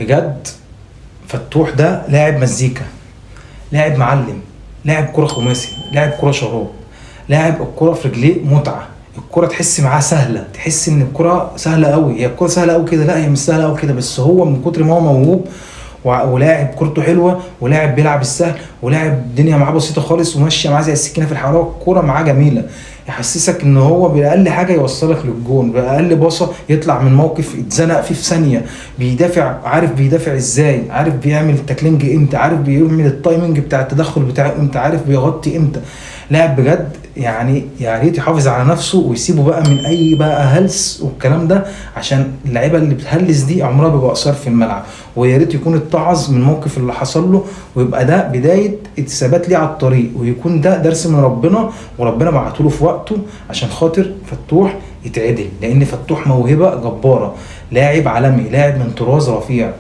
بجد فتوح ده لاعب مزيكا، لاعب معلم، لاعب كرة خماسي، لاعب كرة شراب، لاعب الكرة في رجليه متعة. الكرة تحس معاه سهلة، تحس ان الكرة سهلة قوي. هي الكرة سهلة قوي كده؟ لا، هي مش سهلة قوي كده، بس هو من كتر ما هو موهوب ولاعب كورته حلوة، ولاعب بيلعب السهل، ولاعب الدنيا معاه بسيطة خالص وماشية معاه زي السكينة في الحلاوة. الكورة معاه جميلة، يحسسك ان هو باقل حاجة يوصلك للجون، باقل باصة يطلع من موقف اتزنق فيه في ثانية. بيدافع، عارف بيدافع ازاي، عارف بيعمل tackling امتى، عارف بيعمل ال timing بتاع التدخل بتاعه امتى، عارف بيغطي امتى. لاعب بجد يعني يا ريت يحافظ على نفسه ويسيبه بقى من اي بقى هلس والكلام ده، عشان اللعيبة اللي بتهلس دي عمرها بيبقى قصير في الملعب. ويا ريت يكون اتعظ من الموقف اللي حصل له، ويبقى ده بداية الثبات ليه على الطريق، ويكون ده درس من ربنا وربنا بعته له في وقته عشان خاطر فتوح يتعدل. لان فتوح موهبة جبارة، لاعب عالمي، لاعب من طراز رفيع.